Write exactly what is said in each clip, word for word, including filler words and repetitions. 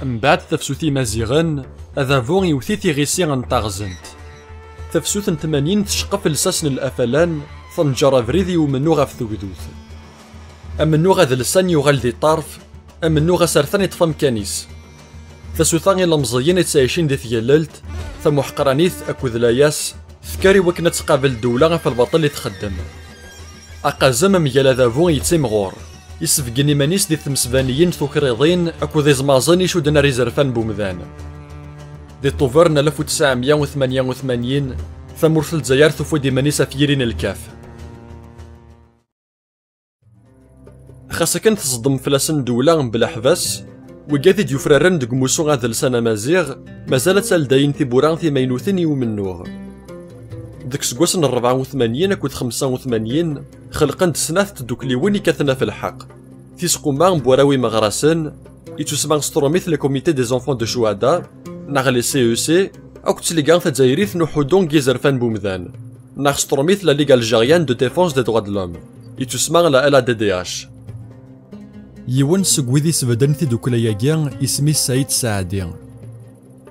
Mbeɛd tafsut imaziɣen, adabu iwet-it iɣisi n taɣzent. Tafsut n tmanyin tceqqef lsas n lafalan, tenǧer abrid i umennuɣ ɣef tugdut. Amennuɣ adelsan yuɣal di ṭṭerf, amennuɣ asertan iṭṭef amkan-is. Tasuta ilemẓiyen ittɛicin di tgellelt, tamuḥqranit akked layas, tekker i wakken ad tqabel ddewla ɣef lbaṭel i txeddem. Aqazem mgal adabu yettimɣur, isebgen iman-is di tmesbaniyin tukriḍin akked iẓmaẓen icudden ar izerfan n umdan. Di Tuber n alef u tesɛemya u tmanya u tmanyin, tamurt n Lezzayer tufa-d iman-is ɣef yiri n lkaf. Xas akken tẓeddem fell-asen ddewla mebla ḥbas, wigad i d-yufraren deg umussu adelsan amaziɣ, mazal ad taldayen tiwwura timaynutin i umennuɣ. Deg useggas n rebɛa u tmanyin akked xemsa u tmanyin, xelqen-d snat tdukliwin ikkaten ɣef lḥeqq. Tisquma n warraw imeɣrasen, ittusemma s tṛumit le Comité des Enfants de Chouhada, neɣ les C E C, akked tliga tazzayrit n uḥuddu n yizerfan n umdan, neɣ s tṛumit la Ligue Algérienne de Défense des Droits de l'Homme, ittusemma la L A D D H. Yiwen seg wid isbedden tidukla-agi, isem-is Saïd Saɛdi.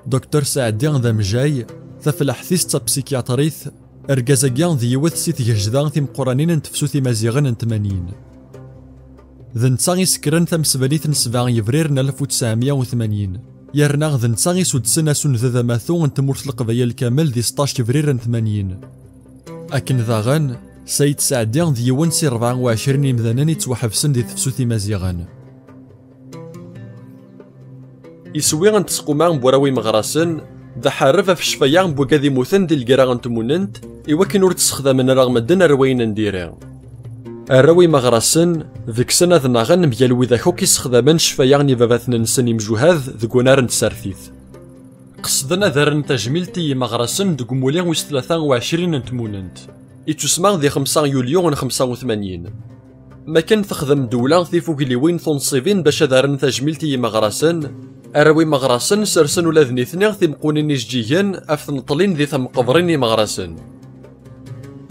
Docteur Saɛdi d amejjay, tafellaḥt-is d tapsikyatrit, argaz-agi d yiwet si tgejda timeqqranin n tefsut imaziɣen n tmanyin. D netta i isekren tamesbanit n sebɛa yebrir n alef u tesɛemya u tmanyin, yerna d netta i isuddsen asunded amatu n tmurt n Leqbayel kamel di seṭṭac yebrir n tmanyin. Akken daɣen, Saïd Saɛdi d yiwen si rebɛa u ɛecrin imdanen i yettwaḥebsen di tefsut imaziɣen. Iswi n tesquma n warraw imeɣrasen d aḥarreb ɣef ccfaya n wigad imuten di lgirra n tmunent, i wakken ur ttexdamen ara medden ar wayen n diri. Arraw imeɣrasen, deg-sen ad naɣen mgal widak akk issexdamen ccfaya n ibabaten-nsen imjuhad deg unnar n tsertit. Qesden ad rren tajmilt i yimeɣrasen deg umuli wis tlata u ɛecrin n tmunent, ittusemma di xemsa yulyu n xemsa u tmanyin. Makken texdem ddewla tifugliwin tunṣibin bac ad rren tajmilt i yimeɣrasen, arraw imeɣrasen sersen ula d nitni timqunin ijeǧǧigen ɣef tneṭlin di temqebrin imeɣrasen.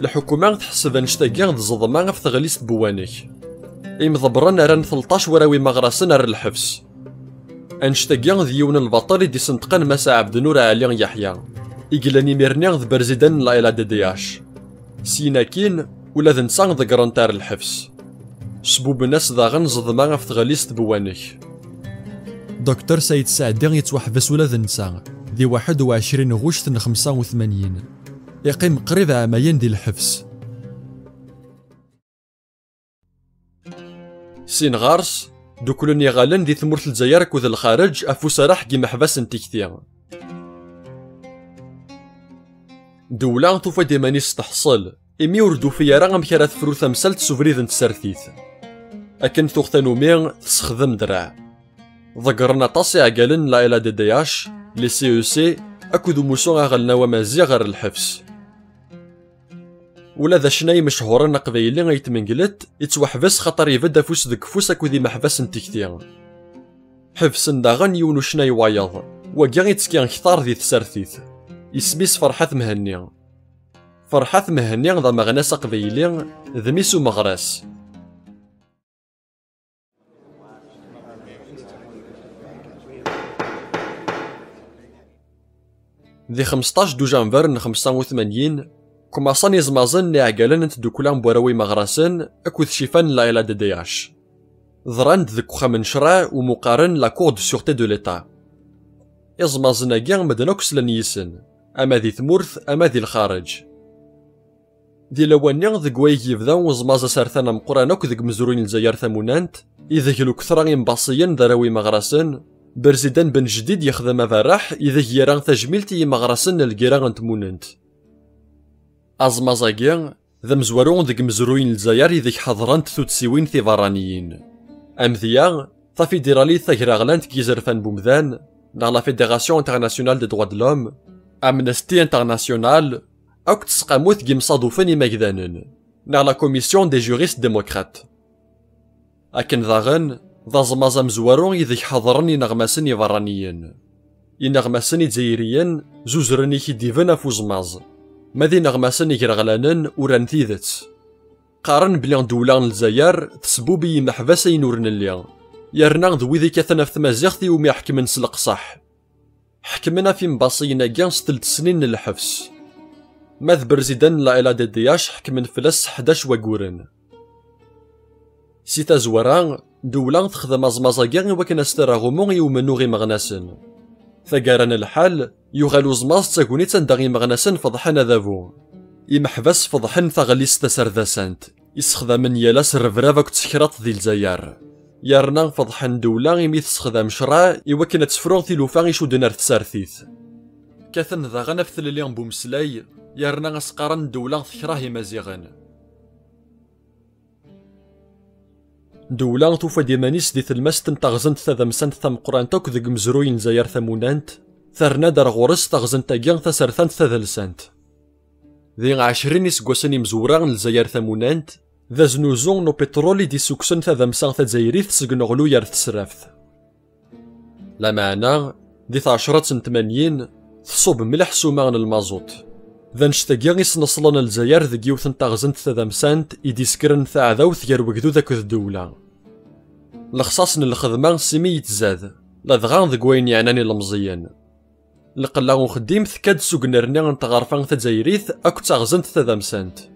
Lḥukuma teḥseb annect-agi d ẓeḍma ɣef teɣlist n Buwanek. Imḍebbren rran tleṭṭac warraw imeɣrasen ar lḥebs. Annect-agi d yiwen n lbaṭel i d-isenṭqen Mass Ɛebdnur Ɛli Yeḥya, i yellan imir-nni d berzidan n la L A D D H. Syin akkin, ula d netta ḍeggren-t ar lḥebs. Sbuben-as daɣen ẓeḍma ɣef tɣellist n Buwanek. Docteur Saïd Saɛdi yettwaḥbes ula d netta, di waḥed u ɛecrin ɣuct n xemsa u tmanyin. Iqqim qrib ɛamayen di lḥebs. Sin ɣer-s, duklen iɣallen di tmurt n Lezzayer akked lxareǧ ɣef usaraḥ n yimeḥbas n tikti. Ddewla tufa-d iman-is teḥṣel, imi ur d-tufi ara amek ara tefru tamsalt s ubrid n tsertit. Akken tuɣ tanumi, tessexdem ddreɛ. Ḍeggren aṭas iɛeggalen n la L A D D H, les C E C, akked umussu aɣelnaw amaziɣ ɣer lḥebs. Ula d acennay mechuren aqbayli Ayt Menglet yettwaḥbes xaṭer ibedd afus deg ufus akked imeḥbas n tikti. Ḥebsen daɣen yiwen ucennay wayeḍ, wagi ittekki kter di tsertit. Isem-is Ferḥat Mhenni. Ferḥat Mhenni d ameɣnas aqbayli, d mmi-s umeɣras. Di xemseṭṭac dujanver n xemsa u tmanyin, kumaṣan iẓmaẓen n iɛeggalen n tdukla n warraw imeɣrasen akked cifan n la L A D D H. Ḍran-d deg uxxam n ccreɛ umi qqaren la Cour de Sûreté de l'État. Iẓmaẓen-agi medden akk slan yis-sen, ama di tmurt, ama di lxareǧ. Di lawan-nni deg wayeg yebda uẓmaẓ asertan ameqqran akk deg umezruy n Lezzayer tamunant, ideg luktra imbaṣiyen d arraw imeɣrasen, Berzidan Ben Jdid yexdem aberraḥ ideg yerra tajmilt i yimeɣrasen n lgirra n tmunent. Aẓmaẓ-agi, d amezwaru deg umezruy n Lezzayer ideg ḥeḍrent tuddsiwin tiberraniyin. Amedya, Tafidiṛalit Tagraɣlant n Yizerfan n Umdan, neɣ la Fédération Internationale des Droits de l'Homme, Amnesty International, akked Tesqamut n Yimsaḍufen Imagdanen, neɣ la Commission des Juristes Démocrates. Akken daɣen, d aẓmaẓ amezwaru ideg ḥeḍren ineɣmasen ibeṛṛaniyen. Ineɣmasen izzayriyen zuzren ikidiben ɣef uẓmaẓ, ma d ineɣmasen igraɣlanen uran tidet. Qqaren belli ddewla n Lezzayer tesbub i yimeḥbas ayen ur nelli, yerna d wid ikkaten ɣef tmaziɣt iwumi ḥekmen s leqṣaḥ. Ḥekmen ɣef imbaṣiyen-agi s telt snin n lḥebs. Ma d berzidan n la L A D D H ḥekmen fell-as ḥdac wagguren. Si tazwara, ddewla texdem aẓmaẓ-agi i wakken ad s-terr aɣummu i umennuɣ imeɣnasen. Taggara n lḥal, yuɣal uẓmaẓ d tagnit anda imeɣnasen feḍḥen adabu. Imeḥbas feḍḥen taɣellist taserdasant, issexdamen yal ass rrebrab akked tekraḍt di Lezzayer. Yerna feḍḥen ddewla imi tessexdam ccṛeɛ i wakken ad tefru tilufa icudden ar tsertit. Kkaten daɣen ɣef tlelli n umeslay, yerna as-qqaren ddewla tekreh Imaziɣen. Ddewla tufa-d iman-is di tlemmast n teɣzent tadamsant tameqqrant akk deg umezruy n Lezzayer tamunant, terna-d ar ɣur-s teɣzent-agi tasertant tadelsant. Di ɛecrin iseggasen imezwura n Lezzayer tamunant, d aznuzu n upitṛul i d-issukksen tadamsa tazzayrit seg uneɣluy ar tesraft. Lameɛna, di tɛecṛat n tmanyin, tṣubb mliḥ ssuma n lmaẓut. D annect-agi i sneṣlen Lezzayer deg yiwet n teɣzent tadamsant i d-isekren taɛdawt gar wegdud akked ddewla. Lexṣaṣ n lxedma simi yettzad, ladɣa deg wayen yeɛnan ilemẓiyen. Lqella uxeddim tekka-d s ugennerni n tɣerfa tazzayrit akked taɣzent tadamsant.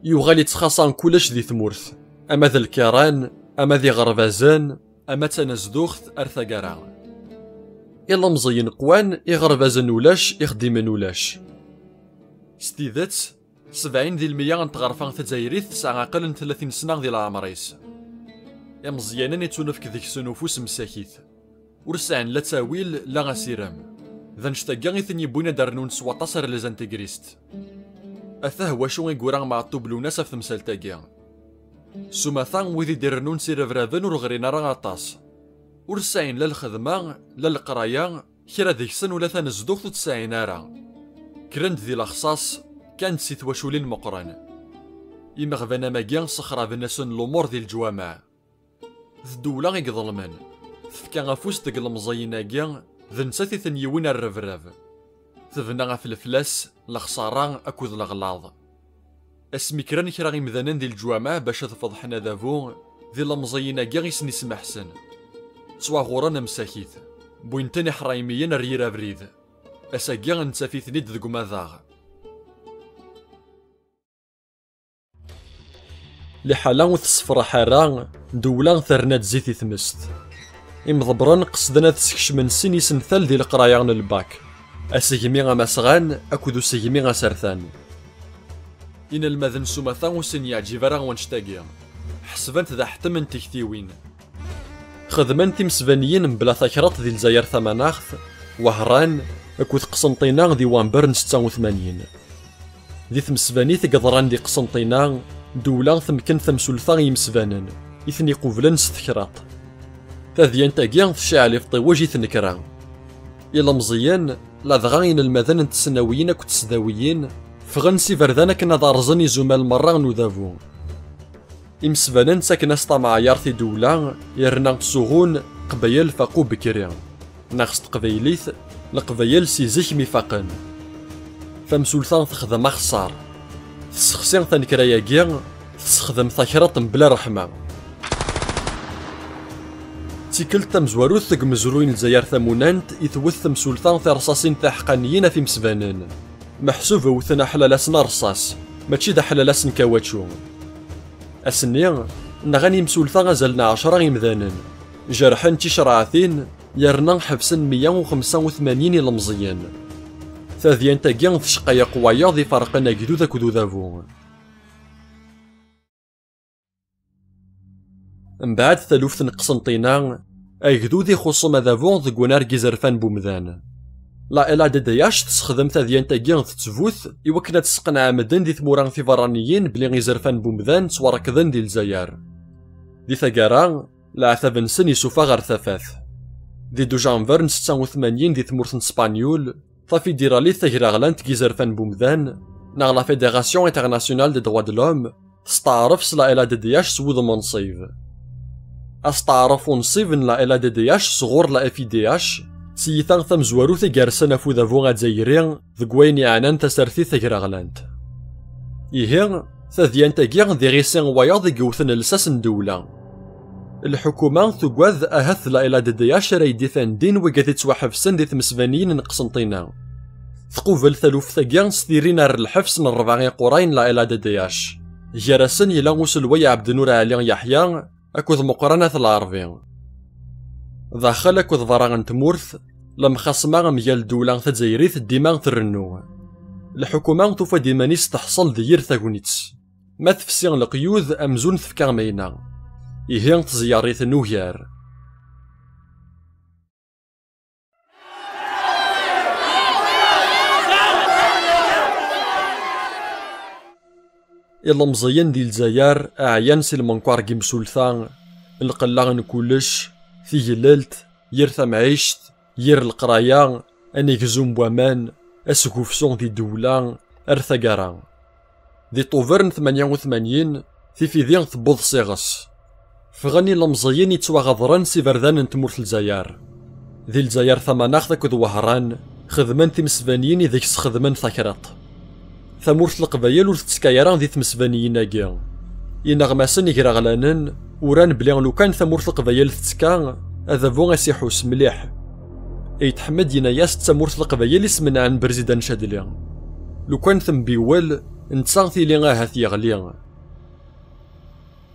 Yuɣal ittxaṣa kullec di tmurt, ama d lkiran, ama d iɣerbazen, ama d tanezduɣt ar taggara. Ilemẓiyen qwan, iɣerbazen ulac, ixeddimen ulac. S tidet, sebɛin di lmeyya n tɣerfa tazzayrit tesɛa aqel n tlatin sna di leɛmer-is. Imeẓyanen ittunefk deg-sen ufus msakit. Ur sɛin la ttawil, la asirem. D annect-agi i ten-yewwin ad d-rnun s waṭas ar les intégristes. Atah wacu i yura Meɛṭub Lwennas ɣef temsalt-agi. S umata, wid i d-irennun s irebraben ur ɣrin ara aṭas. Ur sɛin la lxedma, la leqraya, kra deg-sen ula tanezduɣt ur tt-sɛin ara. Kkren-d di lexṣaṣ, kkan-d si twaculin meqqren. Imeɣban am agi ssexraben-asen lumuṛ di leǧwameɛ. D ddewla i iḍelmen. Tefka afus deg lemẓiyen-agi, d nettat i ten-yewwin ar rrebrab. Tebna ɣef leflas, lexṣara akked leɣlaḍ. Asmi kkren kra imdanen di leǧwameɛ bac ad feḍḥen adabu, d ilemẓiyen-agi i sen-ismeḥsen. Ttwaɣuren msakit, wwin-ten iḥraymiyen ar yir abrid. Ass-agi nettaf-iten-id deg umadaɣ. Liḥala ur tessefraḥ ara, ddewla terna-d zzit i tmest. Imḍebbren qesden ad skecmen sin isental di leqraya n lbak, asegmi amasɣan akked usegmi asertan. Inelmaden s umata ur sen-yeɛǧib ara wanect-agi. Ḥesben-t d aḥettem n tektiwin. Xedmen timesbaniyin mebla takraḍt di Lezzayer tamanaɣt, Wehran, akked Qsenṭina di wamber n setta u tmanyin. Di tmesbanit i yeḍran di Qsenṭina, ddewla temken tamsulta i yimesbanen, i ten-iqublen s tekraḍt. Tadyant-agi tecɛel ifeṭṭiwej i tnekra. Ilemẓiyen, ladɣa inelmaden n tesnawiyin akked tesdawiyin, ffɣen s iberdan akken ad rẓen izumal merra n udabu. Imesbanen ttaken-as tamɛayart i ddewla, yerna ttsuɣun Qbayel faqu bekri, neɣ s teqbaylit, Leqbayel si zik mi faqen. Tamsulta texdem axeṣṣar. Tessexsi tanekra-agi, tessexdem takraḍt mebla ṛṛeḥma. D tikkelt tamezwarut deg umezruy n Lezzayer tamunant i tewwet temsulta tirṣaṣin tiḥqaniyin ɣef imesbanen. Meḥsub wten aḥlalas n rrṣaṣ, mačči d aḥlalas n kawaču. Ass-nni, nɣan imsulta azal n ɛecra imdanen, jerḥen ticerɛatin, yerna ḥebsen meyya u xemsa u tmanyin ilemẓiyen. Tadyant-agi tecqa-yaɣ wayeḍ iferqen agdud akked udabu. Mbeɛd taluft n Qsenṭina, agdud ixuṣṣem adabu deg unar n yizerfan n umdan. La L A D D H tessexdem tadyant-agi d ttbut i wakken ad tesseqneɛ medden di tmura tiberraniyin belli izerfan n umdan ttwarekḍen di Lezzayer. Di taggara, leɛtab-nsen isufa ɣer tafat. Di dujanver n setta u tmanyin di tmurt n Spanyul, tafidiṛalit tagraɣlant n yizerfan n umdan, neɣ la Fédération Internationale des Droits de l'Homme, testeɛref s la L A D D H s wudem unṣib. Asteɛref unṣib n la L A D D H sɣur la F I D H, d tiyita tamezwarut i yersen ɣef udabu azzayri deg wayen yeɛnan tasertit tagraɣlant. Ihi, tadyant-agi d iɣisi n wayeḍ i yewten lsas n ddewla. Lḥukuma tugad ahat d la L A D D H ara yedditen din wigad yettwaḥebsen di tmesbaniyin n Qsenṭina. Tqubel taluft-agi s tirin ar lḥebs n rebɛa iquray n la L A D D H. Gar-asen yella uselway Ɛebdnur Ɛli Yeḥya akked Meqran At Lɛerbi. Daxel akked berra n tmurt, lemxasma mgal ddewla tazzayrit dima trennu. Lḥukuma tufa-d iman-is teḥṣel di yir tagnit. Ma tefsi leqyud, amzun tefka mayna. Ihi tezyarit n ugar. Ilemẓiyen di Lezzayer ɛyan si lmenkwar n yimsulta, lqella n kullec, tiglelt, yir tamɛict, yir leqraya, anegzum n waman, asgufsu di ddewla, ar taggara. Di Tuber n tmanya u tmanyin, tifidi tewweḍ s iɣes. Ffɣen ilemẓiyen yettwaɣeḍren s iberdan n tmurt Lezzayer. Di Lezzayer tamanaɣt akked Wehran, xedmen timesbaniyin ideg sxedmen takriḍt. Tamurt n Leqbayel ur tettekka ara di tmesbaniyin-agi. Ineɣmasen igraɣlanen uran belli lukan tamurt n Leqbayel tettekka, adabu a s-iḥuss mliḥ. Ayt Ḥmed yenna-yas d tamurt n Leqbayel i s-menɛen Berzidan Cadli. Lukan tembiwel, netta tili ahat yeɣli.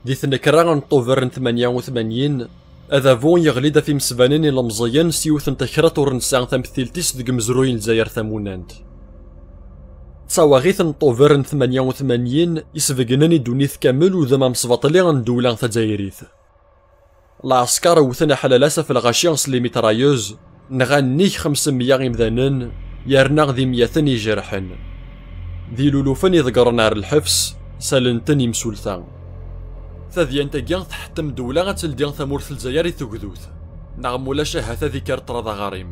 Di tnekra n Tuber n tmanya u tmanyin, adabu yeɣli-d ɣef imesbanen ilemẓiyen s yiwet n tekriḍt ur nesɛi tamtilt-is deg umezruy n Lezzayer tamunant. D tawaɣit n Tuber n tmanya u tmanyin isbeggnen i ddunit kamel udem amesbaṭli n ddewla tazzayrit. Lɛesker wwten aḥlalas ɣef lɣaci s limitrayez, nɣan nnig xemsemya imdanen, yerna d imyaten ijerḥen. D ilulufen i ḍeggren ar lḥebs, salen-ten imsulta. Tadyant-agi tḥettem ddewla ad teldi tamurt n Lezzayer i tugdut, neɣ mulac ahat ad ikker ṭṭrad aɣarim.